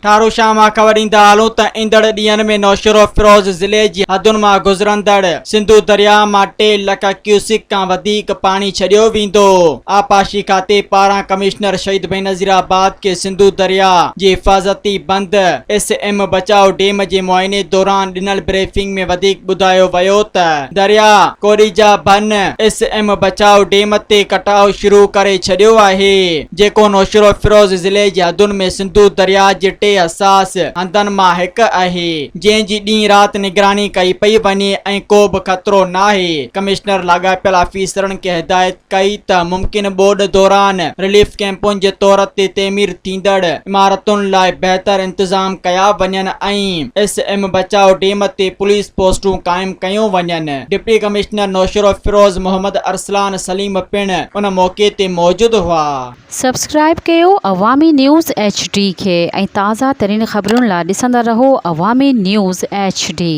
ٺاروشاه مان خبر ڏيندا هلون ته ايندڙ ڏينهن ۾ نوشهروفيروز ضلعي جي حدن مان گذرندڙ سنڌو درياهه مان ٽي لک ڪيوسڪ کان وڌيڪ پاڻي ڇڏيو ويندو. آبپاشي کاتي پاران ڪمشنر شهيد بينظير آباد کي سنڌو درياهه جي حفاظتي بند ايس ايم بچاء ڊيم جي معائني دوران ڏنل بريفنگ ۾ وڌيڪ ٻڌايو ويو ته درياهه ڪوريجا ڀن ايس ايم بچاء ڊيم تي ڪٽاء شروع ڪري ڇڏيو آهي. جيڪو نوشهروفيروز ضلعي جي حدن ۾ سنڌو درياهه جي ٽي حساس هنڌن مان هڪ آهي، جنهن جي ڏينهن رات نگراني ڪئي پئي وڃي ۽ ڪو به خطرو ناهي. ڪمشنر لاڳاپيل آفيسرن کي هدايت ڪئي ته ممڪن ٻوڏ دوران رليف ڪئمپن جي طور تي تعمير ٿيندڙ عمارتن لاء بهتر انتظام ڪيا وڃن ۽ ايس ايم بچاء ڊيم تي پوليس پوسٽون قائم ڪيون وڃن. ڊپٽي ڪمشنر نوشهروفيروز محمد ارسلان سليم پڻ ان موقعي تي موجود هئا. سبسڪرائيب ڪيو عوامي نيوز ايڇ ڊي کي ۽ تازه ترين خبرن لا ڏسندا رهو عوامي نيوز ايڇ ڊي.